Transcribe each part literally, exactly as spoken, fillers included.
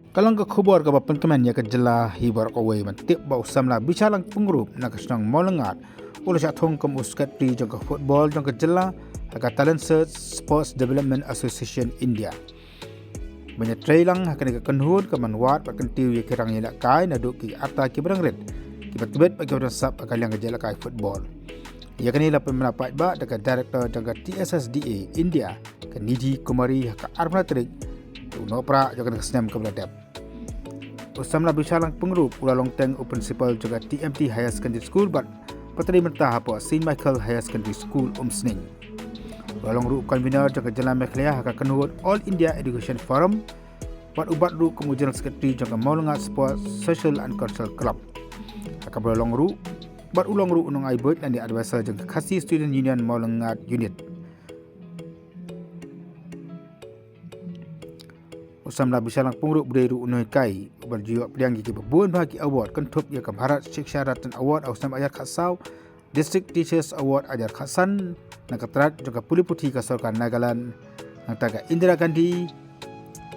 Ka long ka khubor kaba pynkmen ïa ka jylla hi baroh kawei ban tip ba u samla Bishalang Pyngrope na ka shnong Mawlyngad u la shah thung kum u secretary jong ka football jong ka jylla ha ka Talent Search Sports Development Association India. Ban ïatrei lang ha kane ka kynhun ka ban wad bad kyntiew ïa ki rangïalehkai naduh ki arta kiba dang rit, kiba tbit bad kiba dang sap ha ka liang ka jingïalehkai football. Ïa kane la pynbna paidbah da ka director jong ka T S S D A India, ka Nidhi Kumari, ha ka arphew tarik u Nohprah jong kane ka snem kaba la dep. U samla Bishalang Pyngrope u la long teng u principal jong ka T M T Higher Secondary School bad patri mynta hapoh Saint Michael Higher Secondary School, Umsning. U la long ruh u convener jong ka jylla Meghalaya ha ka kynhun All India Education Forum bad u bat ruh kum u general secretary jong ka Mawlyngad Sports Social and Cultural Club. Ha kaba la long ruh, bad u long ruh u nongai buit lane advisor jong ka Khasi Student Union Mawlyngad Unit. U samla Bishalang Pyngrope u dei ruh u nonghikai uba ju ïoh pdiang ïa kiba bun bha ki award, kynthup ïa ka Bharat Shiksha Ratna Award ha u snem ar hajar khatsaw, District Teachers Award ar hajar khatsan na ka tnat jong ka pule puthi ka sorkar Nagaland, nangta ka Indira Gandhi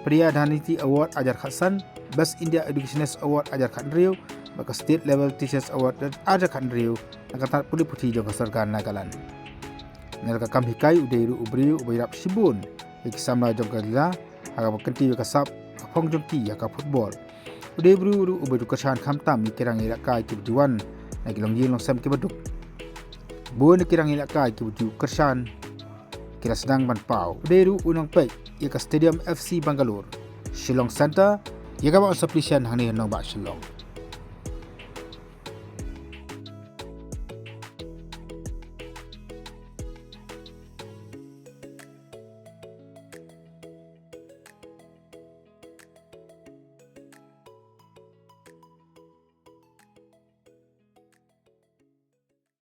Priya Daniti Award ar hajar khatsan, Best India Educationist Award ar hajar khathynriew, bad ka State Level Teachers Award ar hajar khathynriew na ka tnat pule puthi jong ka sorkar Nagaland. Na ka kam hikai u dei ruh u briew uba ïarap shibun ïa ki samla jong ka jylla ha kaba kyntiew ïa ka sap ka phong jong ki ïa ka football. U dei u briew ruh uba ju kyrshan khamtam ïa ki rangïalehkai kiba ju wan na ki longïing longsem kiba duk. Bun ïa ki rangïalehkai kiba ju kyrshan ki la sdang ban paw. U dei ruh u nongpeit ïa ka Stadium F C Bangalore, Shillong Centre, ïa kaba yn sa plie shen hangne ha nongbah Shillong.